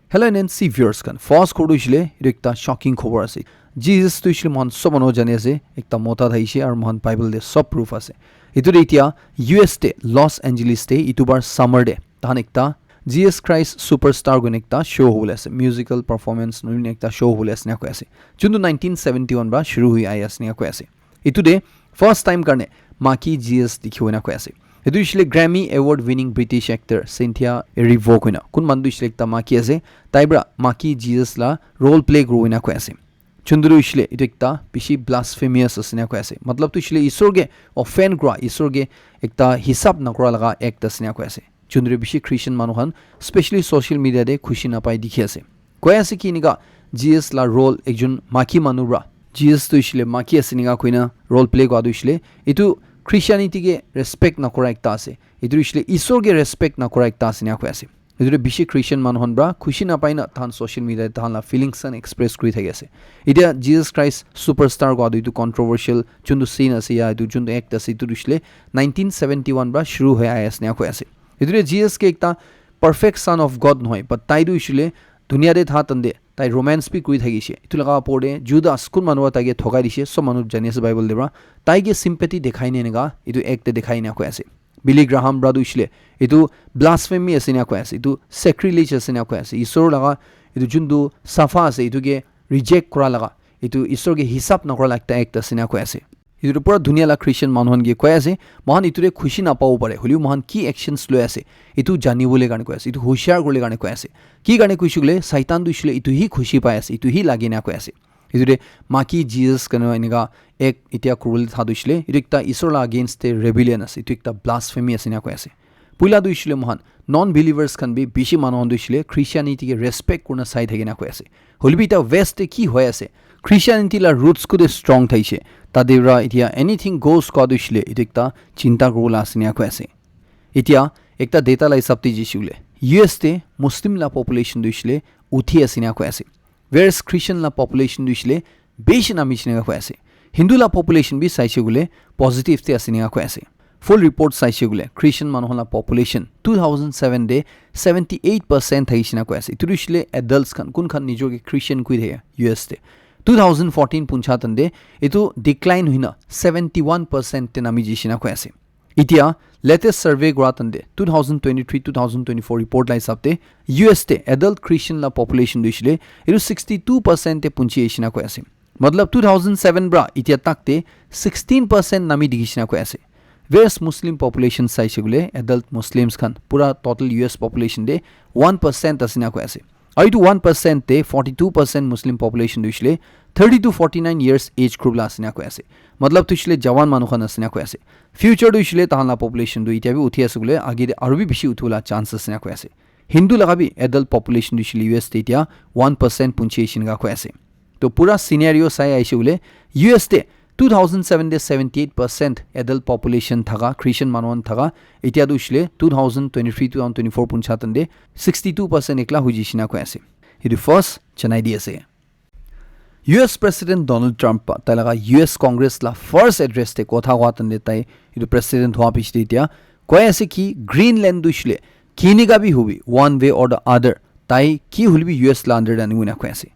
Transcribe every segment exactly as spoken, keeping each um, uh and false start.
Hello N N C viewers khan, first khobor tu hoishile etu ekta shocking khobor ase. Jesus tu hoishile mohan sob manu jani ase, ekta mota thaishe aru mohan Bible te sob proof ase. Etu te etia U S te Los Angeles te etu bar summer te tahan ekta Jesus Christ Superstar koina ekta show hobole ase, musical performance nohoile ekta show hobole ase ena koi ase. Juntu nineteen seventy one para shuru hui ahi ase ena koi ase. Etu te first time karne maki Jesus dikhibo ena koi ase. Etu hoishile Grammy Award winning British actor Cynthia Erivo koina. Kun manu tu hoishile ekta maki ase. Tai para maki Jesus la role play kuribo ena koi ase. Juntu tu hoishile etu ekta bishi blasphemous ase ena koi ase. Matlab tu hoishile Isor ke offend kura, Isor ke ekta hisab nakura laga act ase ena koi ase. Juntu tu bishi Christian manu khan, specially social media te khushi napai dikhi ase. Koi ase ki enika Jesus la role ekjon maki manu para, Jesus tu hoishile maki ase enika koina role play kura tu hoishile, etu Christianity ke respect nakura ekta ase. Etu hoishile Isor ke respect nakura ekta ase ena koi ase. Etu te bishi Christian manu khan para khushi napai na tahan social media te tahan la feelings khan express kuri thaki ase. Etia Jesus Christ Superstar kua tu etu controversial juntu scene ase ya etu juntu act ase etu tu hoishile nineteen seventy one para shuru hoi ahi ase ena koi ase. Etu te Jesus ke ekta perfect son of God nohoi, but tai tu hoishile dunia te tha tande tai romance bi kuri thakishe. Etu laga opor te Judas kun manu para tai ke thokai dishe, sob manu jani ase Bible te para. Tai ke sympathy dekhai ne enika etu act te dekhai ena koi ase. Billy Graham para tu hoishile etu blasphemy ase ena koi ase, etu sacrilege ase ena koi ase, Isor laga etu juntu safa ase etu ke reject kura laga, etu Isor ke hisab nakura laga ekta act ase ena koi ase. Etu tu pura dunia la Christian manu khan ke koi ase, mohan etu te khushi napabo pare, hoilebi mohan ki actions loi ase, etu jani bole karne koi ase, etu hushiar kuri bole karne koi ase. Ki karne koishe koile, Satan tu hoishile etu hi khushi pai ase, etu hi lage na koi ase. Etu te maki Jesus kanu enika act etia kuri bole tha tu hoishile, etu ekta Isor la against te rebellion ase, etu ekta blasphemy ase ena koi ase. Puila tu hoishile mohan non believers khan bi bishi manu khan tu hoishile Christianity ke respect kurina sai thaki na koi ase. Hoilebi etia West te ki hoi ase? Christianity la roots kote strong thaishe. Tate para etia anything goes kua tu hoishile etu ekta chinta kuri bole ase ena koi ase. Etia ekta data la hisab te jaishe koile U S te Muslim la population tu hoishile uthi ase ena koi ase. Whereas Christian la population tu hoishile bishi nami shina koi ase. Hindu la population bi saishe koile positive te ase ena koi ase. Full report saishe koile Christian manu khan la population two thousand seven te seventy eight percent thaishe ena koi ase. Etu tu hoishile adults khan, kun khan nijor ke Christian koi thake U S te. Two thousand fourteen puncha tande etu decline hoina seventy one percent te nami jaishe ena koi ase. Etia latest survey kura tande two thousand twenty-three two thousand twenty-four report la hisab te U S te adult Christian la population tu hoishile etu sixty two percent te punchi aishina koi ase. Matlab two thousand seven pra etia tak te sixteen percent nami dikhishina koi ase. Whereas Muslim population saishe koile adult Muslims khan pura total U S population te one percent asina koi ase. Aru etu one percent te forty two percent Muslim population tu hoishile thirty to forty nine years age group la asina koi ase. Matlab tu hoishile jawan manu khan asina koi ase. Future tu hoishile tahan la population tu itya bi uthi ase koile age te aru bi bishi uthiwala chance asina koi ase. Hindu laga bi adult population tu hoishile U S te itya one percent punchi aishina koi ase. To pura scenario sai aishe koile U S te two thousand seven te seventy eight percent adult population thaka Christian manu khan thaka itya tu hoishile two thousand twenty-three two thousand twenty-four puncha tan te sixty two percent ekla hujishina koi ase. Etu first janai di ase. U S President Donald Trump pa tai laga U S Congress la first address te kotha koa tan te tai etu president hoa piche te itya koi ase ki Greenland tu hoishile kinika bi hobi one way or the other tai ki hoile bi U S la under te anibo na koi ase.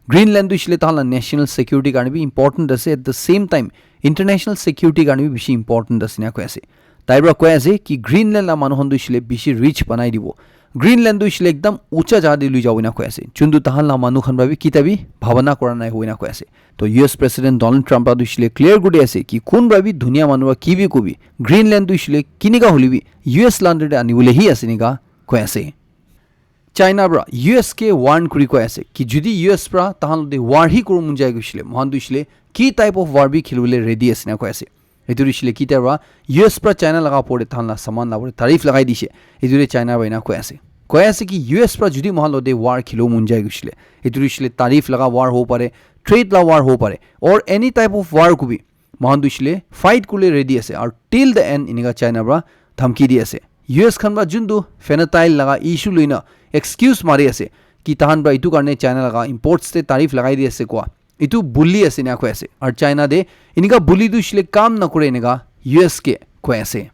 Greenland tu hoishile tahan la national security karne bi important ase, at the same time international security karne bi bishi important ase na koi ase. Tai pra koi ase ki Greenland la manu khan tu hoishile bishi rich banai dibo. Greenland tu hoishile ekdam ucha jaga te lui jabo na koi ase. Chuntu tahan la manu khan pra bi kita bi bhabana kora nai hoi na koi ase. To U S President Donald Trump pra tu hoishile clear kuri ase ki kun pra bi dunia manu pra ki bi kobi Greenland tu hoishile kinika hoile bi U S la under te anibole hi ase nika koi ase. China pra U S ke warn kuri koi ase ki jodi U S pra tahan te war hi kuru mun jai goishile mohan tu hoishile ki type of war bi khilibole ready ase na koi ase. Etu hoishile kitia pra U S pra China laga opor te tahan la saman la opor te tariff lagai dishe. Etu te China pra ena koi ase. Koi ase ki U S pra jodi mohan lote war khilo mun jai goishile. Etu hoishile tariff laga war hobo pare, trade la war hobo pare, or any type of war kobi mohan tu hoishile fight kule ready ase. Aru till the end enika China pra dhamki di ase. U S khan pra juntu fentanyl laga issue loina excuse mari ase ki tahan pra etu karne China laga imports te tariff lagai di ase koa. Etu buli ase ena koi ase. Aru China te enika buli tu hoishile kam nakore enika U S ke koi ase.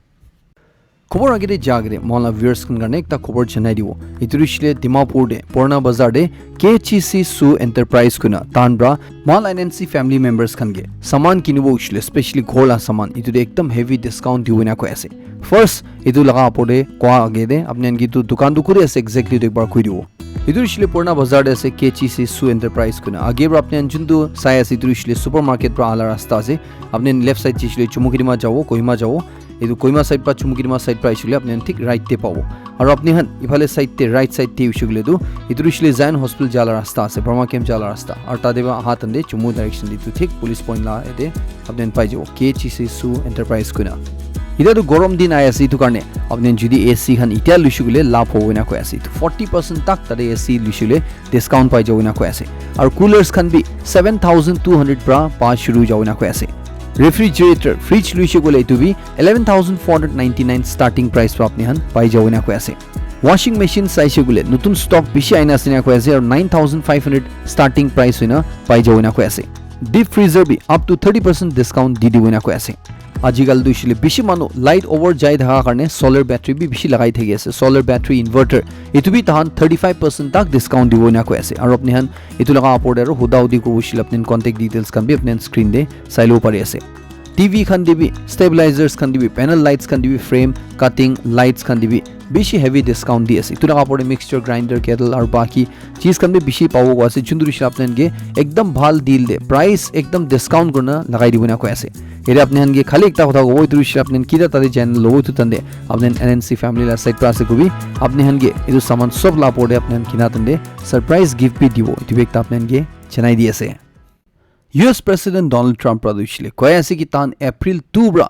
Khobor agete ja agete mohan la viewers khan karne ekta khobor janai dibo. Etu hoishile Dimapur te Purana Bazar te K H C Su Enterprise koina tahan pra mohan la N N C family members khan ke saman kinibo hoishile, specially ghor la saman, etu te ekdam heavy discount dibo na koi ase. First, etu laga apor te koa agete apni khan ke etu dukan tu kuri ase exactly etu ekbar koi dibo. Etu hoishile Purana Bazar te ase K H C Su Enterprise koina. Age pra apni khan juntu sai ase etu hoishile supermarket pra ala rasta ase. Apni khan left side jishile Chumukedima jabo, Kohima jabo. Etu Kohima side pra Chumukedima side pra aishile apni khan thik right te pabo. Aru apni khan iphale side te, right side te hoishile tu etu hoishile Zion Hospital jala rasta ase, Burma Camp jala rasta. Aru tate pra aha tande Chumu direction te etu thik police point la ete apni khan pai jabo, K H C Su Enterprise koina. Etiya tu gorom din ahi ase, etu karne apni khan jodi A C khan etiya luishe koile labh hobo ena koi ase. Etu forty percent tak tate A C luishe koile discount pai jabo ena koi ase. Aru coolers khan bi seven thousand two hundred pra pa shuru jabo ena koi ase. Refrigerator, fridge luishe koile etu bi eleven thousand four hundred ninety-nine starting price pra apni khan pai jabo ena koi ase. Washing machine saishe koile notun stock bishi aina ase ena koi ase, aru nine thousand five hundred starting price hoina pai jabo ena koi ase. Deep freezer bi up to thirty percent discount di dibo ena koi ase. Ajikal tu hoishile bishi manu light over jai thaka karne solar battery bi bishi lagai thaki ase. Solar battery inverter, etu bi tahan thirty five percent tak discount dibo ena koi ase. Aru apni khan etu laga apor te aru huda hudi kuribo hoishile apni khan contact details khan bi apni khan screen te sai lobo pari ase. T V khan te bi, stabilizers khan te bi, panel lights khan te bi, frame, cutting, lights khan te bi bishi heavy discount di ase. Etu laga apor te mixture grinder, kettle aru baki cheez khan bi bishi pabo koi ase. Juntu hoishile apni khan ke ekdam bhal deal te, price ekdam discount kurina lagai dibo na koi ase. Ete apni khan ke khali ekta kotha kobo, etu hoishile apni khan kita tate jai na lobo, etu tande apni khan N N C family la side pra ase kobi, apni khan ke etu saman sob la apor te apni khan kina tande surprise gift bi dibo, etu bi ekta apni khan ke janai di ase. U S President Donald Trump pra tu hoishile koi ase ki tahan April two pra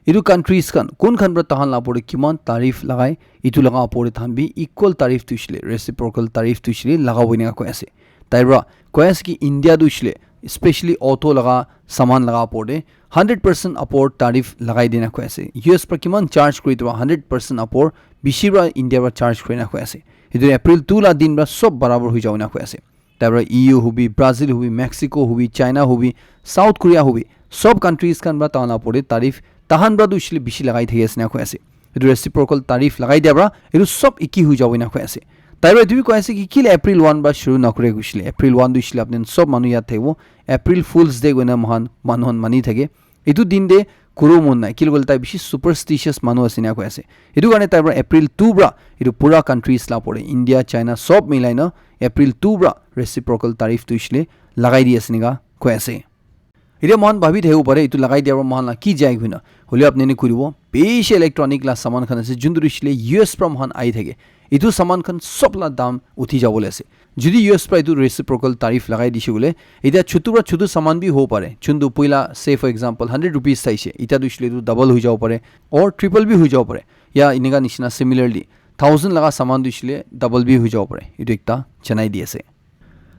etu countries khan kun khan pra tahan la apor te kiman tariff lagai, etu laga apor te tahan bi equal tariff tu hoishile, reciprocal tariff tu hoishile lagabo ena koi ase. Tai pra koi ase ki India tu hoishile specially auto laga saman laga apor te hundred percent apor tariff lagai dina koi ase. U S pra kiman charge kuri dibo, hundred percent apor bishi pra India pra charge kuri na koi ase. Etu April two la din pra sob barabor hoi jabo ena koi ase. Tai pra E U hobi, Brazil hobi, Mexico hobi, China hobi, South Korea hobi, sob countries khan pra tahan la apor te tariff tahan pra tu hoishile bishi lagai thaki ase ena koi ase. Etu reciprocal tariff lagai dia pra etu sob eki hoi jabo ena koi ase. Tai pra etu bi koi ase ki kile April one pra shuru nakore koishile. April one tu hoishile apni khan sob manu yaad thakibo April Fool's Day koina mohan manu khan mani thake. Etu din te kuru mon nai, kile koile tai bishi superstitious manu ase ena koi ase. Etu karne tai pra April two pra etu pura countries la apor te, India, China sob milai na April two pra reciprocal tariff tu hoishile lagai di ase ena koi ase. Etiya mohan bhabi thakibo pare etu lagai dia pra mohan la ki jai koina. Hoile apni khan kuribo, bishi electronic la saman khan ase juntu hoishile U S pra mohan ahi thake. Etu saman khan sob la dam uthi jabo le ase. Jodi U S pra etu reciprocal tariff lagai dishe koile, etiya chutu pra chutu saman bi hobo pare. Juntu poila, say for example, hundred rupees saishe, etiya tu hoishile etu double hoi jabo pare, or triple bi hoi jabo pare. Ya eneka nishina similarly, thousand laga saman tu hoishile double bi hoi jabo pare. Etu ekta janai di ase.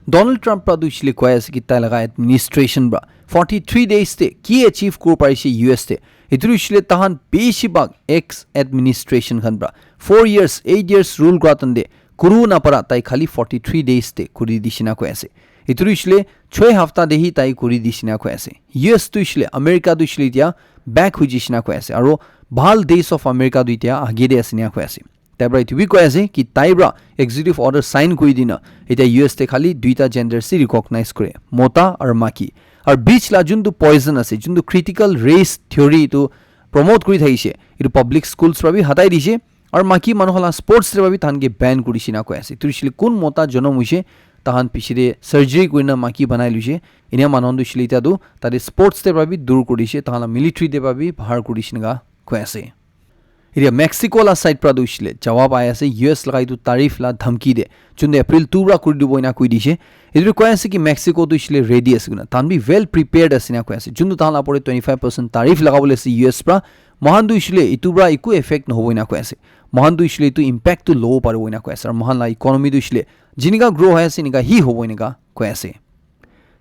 Donald Trump pra tu hoishile koi ase ki tai laga administration pra forty three days te ki achieve kuri parishe U S te. Etu hoishile tahan bishi bhag ex administration khan pra four years, eight years rule kura tande kuru na para tai khali forty three days te kuri dishe na koi ase. Etu hoishile choi hafta te hi tai kuri dishe na koi ase. U S tu hoishile, America tu hoishile etiya back hoi jishe na koi ase. Aru bhal days of America tu etiya age te ase na koi ase. Tai pra etu bi koi ase ki tai pra executive order sign kuri dina etiya U S te khali duita gender se recognize kure, mota aru maki. Aru beach la juntu poison ase, juntu critical race theory etu promote kuri thakishe, etu public schools pra bi hatai dishe. Aru maki manu khan la sports te pra bi tahan ke ban kuri dishe na koi ase. Etu hoishile kun mota jonom hoishe, tahan piche te surgery kurina maki banai loishe, enia manu khan tu hoishile etiya tu tate sports te pra bi dur kuri dishe, tahan la military te pra bi bahar kuri dishe eneka koi ase. Etiya Mexico la side pra tu hoishile jawab ahi ase, U S laga etu tariff la dhamki te, juntu April two pra kuri dibo ena koi dishe. Etu koi ase ki Mexico tu hoishile ready ase koina, tahan bi well prepared ase na koi ase. Juntu tahan la upor te twenty five percent tariff lagabole ase U S pra, mohan tu hoishile etu pra eku effect nohobo ena koi ase. Mohan tu hoishile etu impact tu lobo paribo ena koi ase. Aru mohan la economy tu hoishile jinika grow hoi ase enika hi hobo enika koi ase.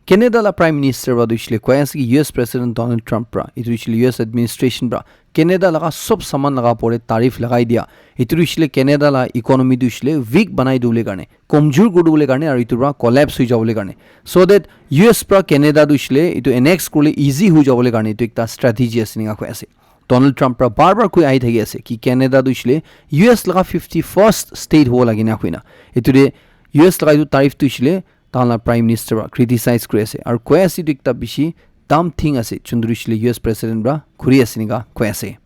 Canada la Prime Minister pra tu hoishile koi ase ki U S President Donald Trump pra, etu hoishile U S administration pra Canada laga sob saman laga upor te tariff lagai dia. Etu hoishile Canada la economy tu hoishile weak banai dibole karne, komjor kuri dibole karne, aru etu pra collapse hoi jabole karne. So that U S pra Canada tu hoishile etu annex kurle easy hoi jabole karne etu ekta strategy ase enika koi ase. Donald Trump pra bar bar koi ahi thaki ase ki Canada tu hoishile U S laga fifty first state hobo lage na koina. Etu de U S laga etu tariff tu hoishile tahan la Prime Minister pra criticize kuri ase. Aru koi ase etu ekta bishi dumb thing ase, chundru shile U S President pra khuri ase nika koi ase.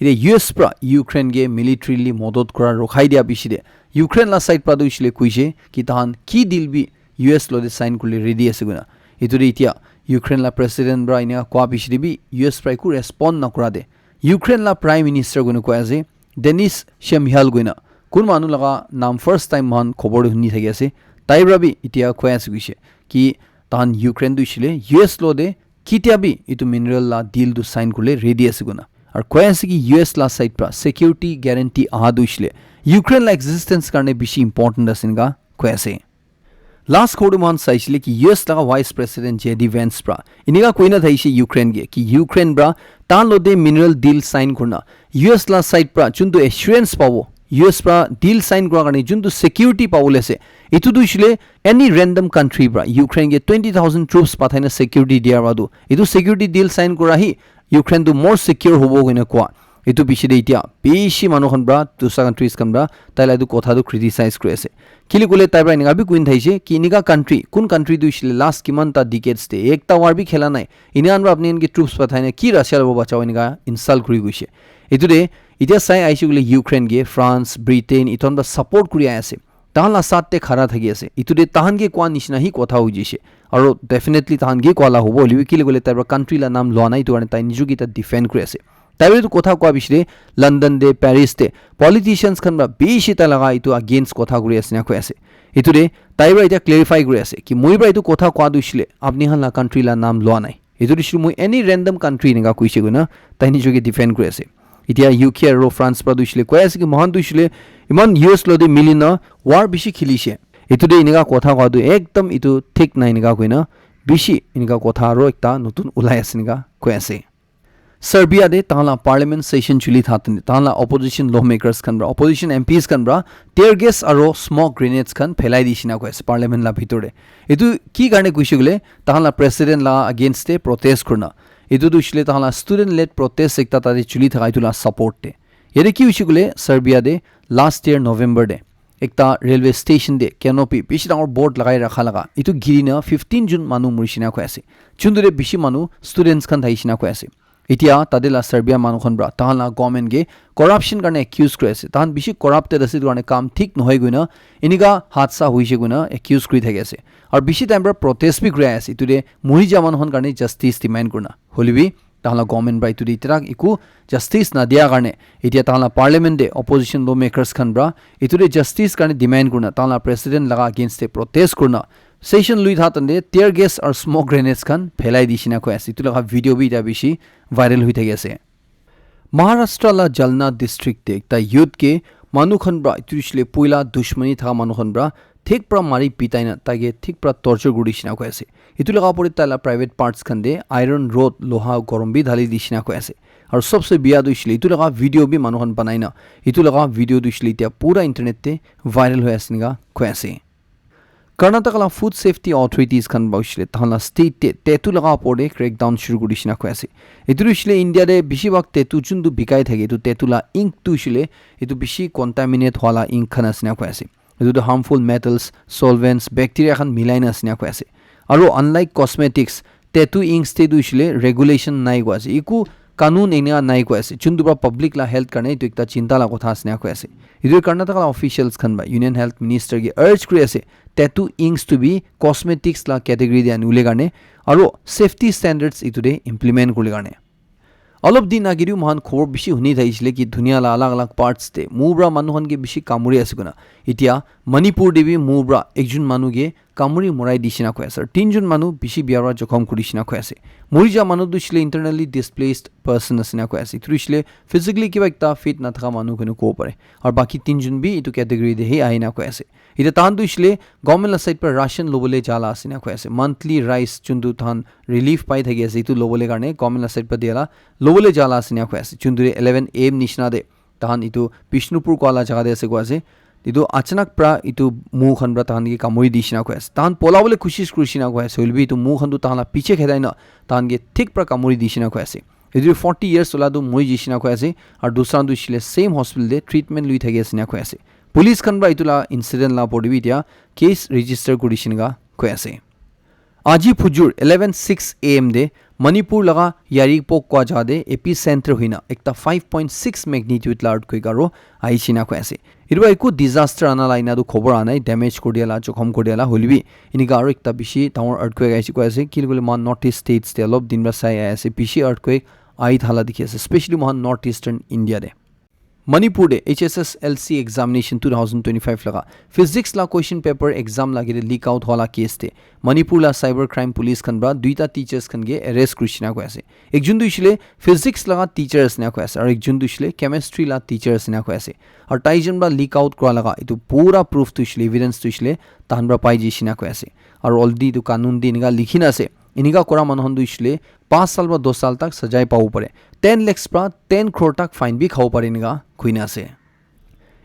Ite U S pra Ukraine ke militarily modot kura rokhai dia bishi de, Ukraine la side pra tu shile kuishe ki tahan ki deal bi U S lo de sign kurle ready ase kuna. Itu de itia Ukraine la President pra ina kwa bishi de bi U S pra eku respond na kura de, Ukraine la Prime Minister guna koi ase, Denis Shmyhal guina, kun manu laga naam first time mohan khobor huni thaki ase, tai pra bi itia koi ase kuishe ki tahan Ukraine tu shile U S lo de kitia bi itu mineral la deal tu sign kurle ready ase kuna. Aru koi ase ki U S la side pra security guarantee aha tu shile Ukraine la existence karne bishi important ase nika koi ase. Last khobor tu mohan saishile ki U S laga Vice President J D Vance pra inika koina thaishe Ukraine ke ki Ukraine pra tahan lo de mineral deal sign kurna U S la side pra juntu assurance pabo, U S pra deal sign kura karne juntu security pabo le ase, itu tu shile any random country pra Ukraine ke twenty thousand troops pathaina security dia pra tu itu security deal sign kura hi Ukraine tu more secure hobo koina koa. Etu bishi de itia bishi manu khan pra dusra countries khan pra tai la etu kotha tu criticize kuri ase. Kile kule tai pra enika bi kuin thaishe ki enika country, kun country tu hoishile last kiman ta decades de ekta war bi khela nai. Ina khan pra apni khan ke troops pathai na ki Russia lobo bachao enika insult kuri guishe. Etu de itia sai aishe kule Ukraine ke France, Britain, iton pra support kuri ai ase. Tahan la sat te khara thaki ase. Itu de tahan ke kwa nishina hi kotha hoi jishe. Aru definitely tahan ke kwa la hobo hoilebi kile kule tai pra country la naam loa nai itu karne tai niju kita defend kuri ase. Tai itu kotha kwa bishi de London de, Paris de politicians khan pra bishi tai laga itu against kotha kuri ase na koi ase. Itu de tai pra ita clarify kuri ase ki moi pra itu kotha kwa du shile apni khan la country la naam loa nai. Itu de shuru moi any random country enika kuishe koina tai nijoke defend kuri ase. Itia U K aro France pra tu hoishile koi ase ki mohan tu hoishile iman U S lo de mili na war bishi khilishe. Itu de enika kotha koa tu ekdam itu thik nai enika koina bishi enika kotha aro ekta notun ulai ase enika koi ase. Serbia de tahan la parliament session chuli thatene tahan la opposition lawmakers khan pra, opposition M Ps khan pra tear gas aro smoke grenades khan phelai dishina koi ase parliament la bhitor de. Itu ki karne kuishe koile tahan la president la against de protest kurna. Itu tu hoishile tahan la student led protest ekta tate chuli thaka itu la support de. Yate ki hoishe koile Serbia de last year November de ekta railway station de canopy bishi dangor board lagai rakha laga itu giri na fifteen jun manu murishina koi ase. Juntu de bishi manu students khan thakishina koi ase. Itia tate la Serbia manu khan pra tahan la government ke corruption karne accuse kuri ase. Tahan bishi corrupted ase itu karne kam thik nohoi koina enika hadsa hoishe koina accuse kuri thaki ase. Aru bishi time pra protest bi kuri ase. Itu de muri ja manu khan karne justice demand kurna. Hoilebi tahan la government pra itu de itirak eku justice nadia karne itia tahan la parliament de opposition lawmakers khan pra itu de justice karne demand kurna tahan la president laga against de protest kurna session lui thatan de tear gas aru smoke grenades khan phelai dishina koi ase. Itu laga video bi ita bishi viral hui thaki ase. Maharashtra la Jalna district de ekta youth ke manu khan pra itu hoishile puila dushmani thaka manu khan pra thik pra mari pitai na tai ke thik pra torture kuri dishina koi ase. Itu laga opor de tai la private parts khan de iron rod loha gorom bi dhali dishina koi ase. Aru sobse biya tu hoishile itu laga video bi manu khan banai na itu laga video tu hoishile itia pura internet de viral hoi ase enika koi ase. Karnataka la food safety authorities khan ba hoishile tahan la state de tattoo laga opor de crackdown shuru kuri dishina koi ase. Itu hoishile India de bishi bhag tattoo juntu bikai thake itu tattoo la ink tu hoishile itu bishi contaminate hwa la ink khan ase na koi ase. Itu tu harmful metals, solvents, bacteria khan milai na ase na koi ase. Aru unlike cosmetics, tattoo inks te tu hoishile regulation nai koi ase. Eku kanun enika nai koi ase. Juntu pra public la health karne etu ekta chinta la kotha ase na koi ase. Etu Karnataka la officials khan ba Union Health Minister ke urge kuri ase tattoo inks tu bi cosmetics la category de anibole karne aru safety standards etu de implement kuribole karne. Olop din age de moikhan khobor bishi huni thakisile ki dunia la alag alag parts te mur pra manu khan ke bishi kamuri ase koina. Etia Manipur te bi mur pra ekjon manu ke kamuri morai dishina koi ase. Tinjon manu bishi bia pra jokhom kuri dishina koi ase. Muri ja manu tu hoishile internally displaced person ase na koi ase. Etu hoishile physically kiba ekta fit nathaka manu koina kobo pare. Aru baki tinjon bi etu category te hi ahi na koi ase. Etia tahan tu hoishile government la side pra ration lobole ja la ase na koi ase. Monthly rice juntu tahan relief pai thaki ase, etu lobole karne government la side pra dia la lobole ja la ase na koi ase. Juntu te eleven A M nishina te tahan etu Bishnupur koi la jaga te ase koi ase. Etu achanak pra etu mur khan pra tahan ke kamuri dishina koi ase. Tahan polabole koshish kurishina koi ase. Hoilebi etu mur khan tu tahan la piche khedai na tahan ke thik pra kamuri dishina koi ase. Etu forty years ola tu moi jishe na koi ase, aru dusra tu shile same hospital de treatment lui thaki ase na koi ase. Police khan pra etu la incident la opor de bi etia case register kuri she na koi ase. Aji phujur eleven six a m de Manipur laga Yairipok kwa jaga de epicenter hoina ekta five point six magnitude la earthquake aro ahi she na koi ase. Etu pra eku disaster ana la ena tu khobor anai, damage kuri dia la, jokhom kuri dia la, hoilebi enika aro ekta bishi dangor earthquake ahi she koi ase. Kile koile moikhan North East states te olop din pra sai ahi ase, bishi earthquake ahi thala dikhi ase, especially moikhan North Eastern India te. Manipur te H S S L C examination two thousand twenty-five laga physics la question paper exam lagi te leak out hola case te Manipur la cyber crime police khan pra duita teachers khan ke arrest kuri she na koi ase. Ekjun tu shile physics laga teacher ase na koi ase, aru ekjun tu shile chemistry la teacher ase na koi ase. Aru taijon pra leak out kura laga etu pura proof tu shile, evidence tu shile tahan pra pai jishe na koi ase. Aru already etu kanun de enika likhi na ase, enika kura manu khan tu shile paanch saal pra dos saal tak sajai pabo pare, ten lakhs pra ten crore tak fine bi khabo pare enika koi na ase.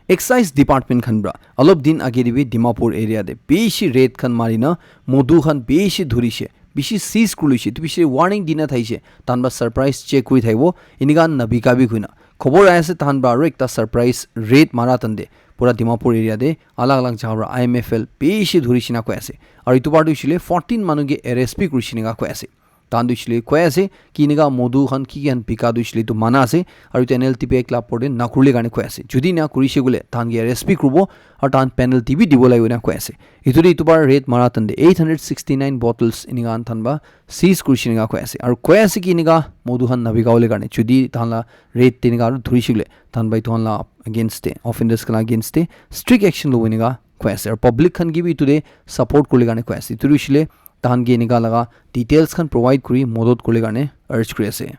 Excise department khan pra olop din age de bi Dimapur area de bishi raid khan mari na modhu khan bishi dhurishe, bishi seize kuri loishe, etu bishi warning dina thaishe, tahan pra surprise check kuri thaibo, enika nabika bi koi na. Khobor ahi ase tahan pra aro ekta surprise raid mara tahan de pura Dimapur area de alag alag jaga pra I M F L bishi dhurishe na koi ase. Aru etu par tu shile fourteen manu ke arrest bi kurishe enika koi ase. Tahan tu shile koi ase ki enika modhu khan ki ki khan bika tu shile etu mana ase, aru etu N L T P Act la opor de nakurile karne koi ase. Jodi ena kurishe koile tahan ke arrest bi kuribo aru tahan penalty bi dibo lagibo ena koi ase. Etu de etu bar raid mara tahan de eight hundred sixty nine bottles enika khan tahan pra seize kurishe enika koi ase. Aru koi ase ki enika modhu khan nabika bole karne, jodi tahan la raid te enika aru dhurishe koile tahan pra etu khan la against te, offenders khan la against te strict action lobo enika koi ase. Aru public khan ke bi etu de support kurile karne koi ase. Etu tu shile tahan ke enika laga details khan provide kuri modot kurile karne urge kuri ase.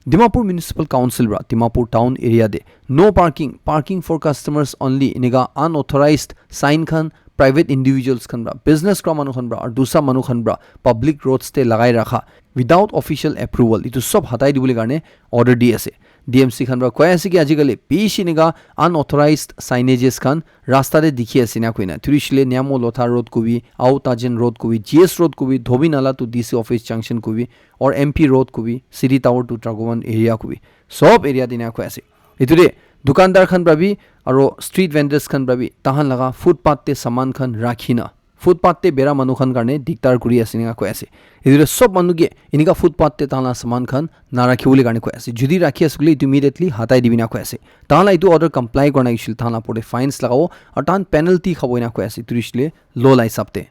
Dimapur Municipal Council pra Dimapur town area de no parking, parking for customers only enika unauthorized sign khan private individuals khan pra, business kura manu khan pra, aru dusra manu khan pra public roads te lagai rakha without official approval, etu sob hatai dibole karne order di ase. D M C khan pra koi ase ki ajikali bishi enika unauthorized signages khan rasta te dikhi ase na koina. Etu tu shile Nyamo Lotha Road kobi, Ao Tajen Road kobi, G S Road kobi, Dhobi Nala to D C office junction kobi, or M P Road kobi, City Tower to Dragovan area kobi. Sob area de ena koi ase. Etu de dukandar khan pra bi aro street vendors khan pra bi tahan laga footpath te saman khan rakhi na, footpath te bera manu khan karne dikdar kuri ase enika koi ase. Etu de sob manu ke enika footpath te tahan la saman khan narakhi bole karne koi ase. Jodi rakhi ase koile etu immediately hatai dibi na koi ase. Tahan la etu order comply kura na ase koile tahan la opor de fines lagabo aru tahan penalty khabo ena koi ase. Etu tu shile law la hisab te.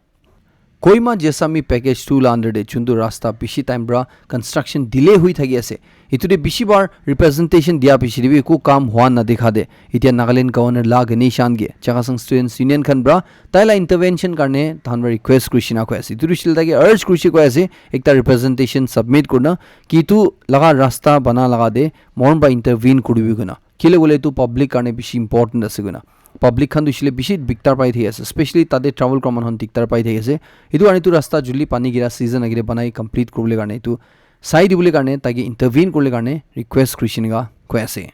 Kohima Jessami Package two la under de juntu rasta bishi time pra construction delay hui thaki ase. Etu de bishi bar representation dia piche de bi eku kam hua na dikha de. Etia Nagaland Governor La Ganesan ke Chakhesang Students Union khan pra tai la intervention karne tahan pra request kurishe na koi ase. Etu tu shile tai ke urge kurishe koi ase ekta representation submit kurina ki etu laga rasta bana laga de moikhan pra intervene kuribi koina. Kile koile etu public karne bishi important ase koina. Public khan tu shile bishi dikdar pai thaki ase, especially tate travel kura manu khan dikdar pai thaki ase. Etu karne etu rasta juli pani gira season agile banai complete kuribole karne etu sai dibole karne tai ke intervene kuribole karne request kurishe enika koi ase.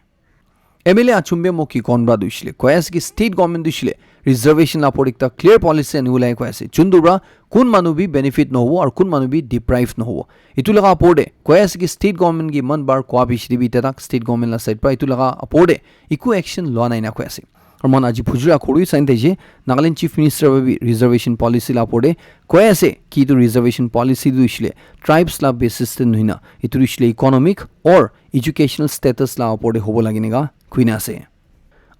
M L A Achumbe Mokhi Konra tu shile koi ase ki state government tu shile reservation la opor ekta clear policy ani ulai koi ase. Juntu pra kun manu bi benefit nohobo aru kun manu bi deprive nohobo. Etu laga opor de koi ase ki state government ke iman bar koa piche de bi etia tak state government la side pra etu laga opor de eku action loa nai na koi ase. Aru moikhan aji phujura khuri sain thaishe, Nagaland Chief Minister para bi reservation policy la opor te koi ase ki etu reservation policy tu hoishe le tribes la basis te nohoi na, etu tu hoishe le economic or educational status la opor te hobo lage eneka koi na ase.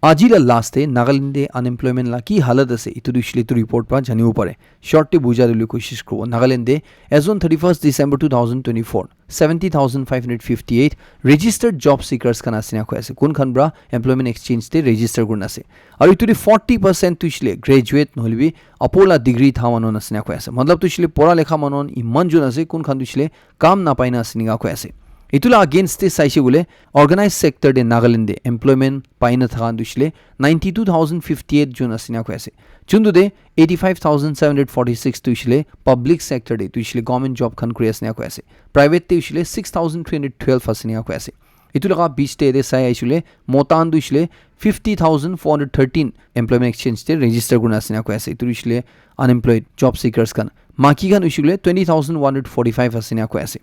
Aji la last te Nagaland te unemployment la ki halat ase, etu tu hoishe le etu report para janibo pare. Short te bujai dibole koshish kuribo. Nagaland te as on thirty-first December two thousand twenty-four, seventy thousand five hundred fifty-eight registered job seekers khan ase na koi ase. Kun khan para employment exchange te register kurina ase. Aru etu te forty percent tu hoishe le graduate nohole bi upper la degree tha manu khan ase na koi ase. Matlab tu hoishe le pora lekha manu khan iman jon ase, kun khan tu hoishe le kam napai na ase enika koi ase. Etu la against te saishe koile organized sector te Nagaland te employment pai na thaka tu hoishe le ninety-two thousand fifty-eight jon ase enika koi ase. Juntu te eighty-five thousand seven hundred forty-six tu hoishe le public sector te tu hoishe le government job khan kuri ase enika koi ase. Private te hoishe le six thousand three hundred twelve ase enika koi ase. Etu laga beach te yate sai ahise koile, mota khan tu hoishe le fifty thousand four hundred thirteen employment exchange te register kurina ase enika koi ase. Etu hoishe le unemployed job seekers khan. Maiki khan hoishe koile twenty thousand one hundred forty-five ase enika koi ase.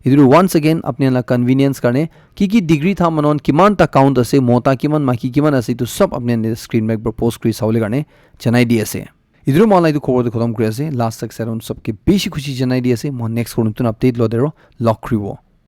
Etu once again apni la convenience karne ki ki degree tha manu khan kiman ta count ase, mota kiman, maiki kiman ase, etu sob apni khan screen back para post kuri sabole karne janai di ase. Etu moi la etu khobor tu khotom kuri ase. Last tak saron sobke bishi khushi janai di ase. Moi next khobor notun update lo dero log kuribo.